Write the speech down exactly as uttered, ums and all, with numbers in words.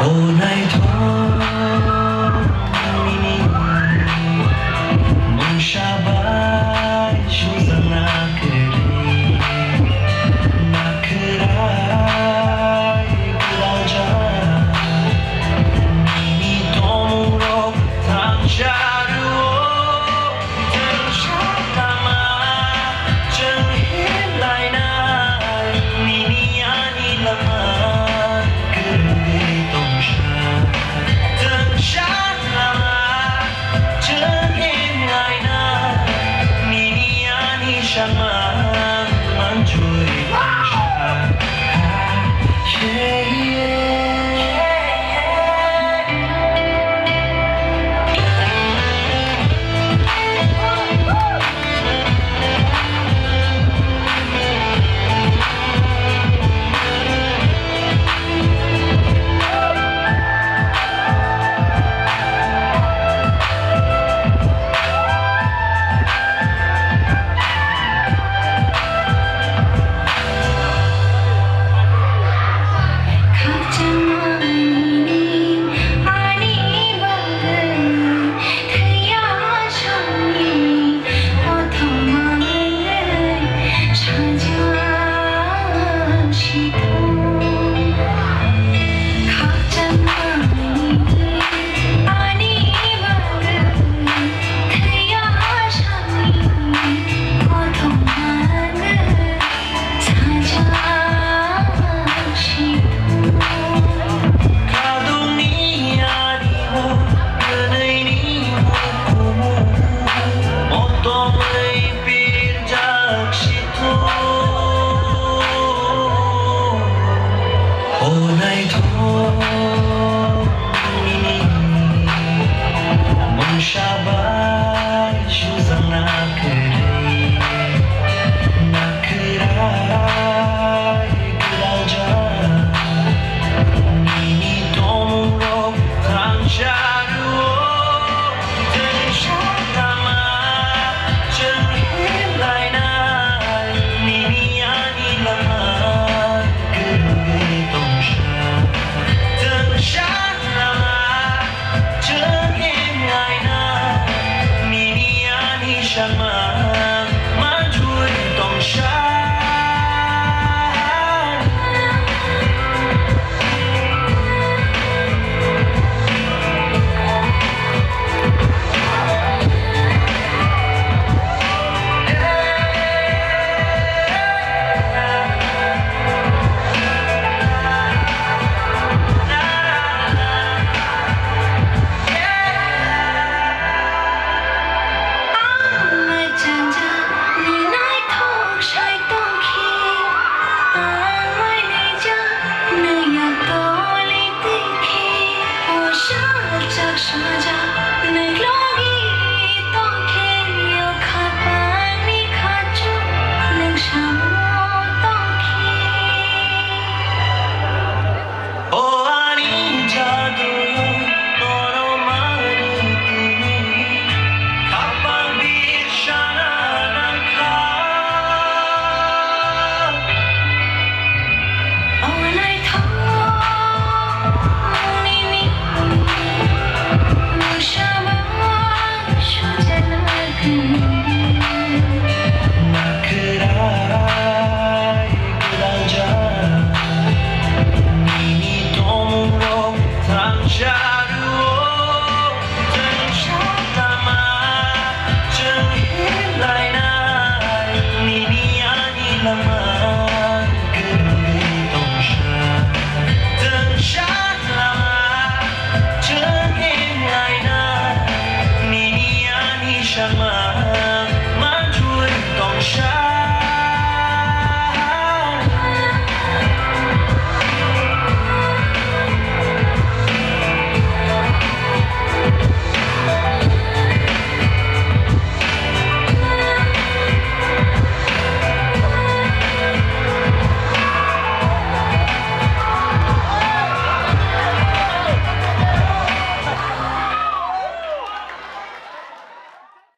O naithok nini mungsa bai sujak na kwrwi, na kwrai gwdaljak. Nini tongmungrok thansa rwo. Tongsa lama chwng himlainai, nini ani lama kwrwi tongsa. Tongsa lama chwng himlainai, nini ani sama manjuri tongsa. O naithok nini mungsa bai sujak na kwrwi, na kwrai gwdaljak. Nini tongmungrok thansa rwo. O ani jadu, nono mani tini, khapang bir sana nangkha. O naithok nini mungsa bai sujak na kwrwi. Na kwrai gwdaljak, nini tongmungrok thansa rwo. Tongsa lama chwng himlainai, nini ani lama.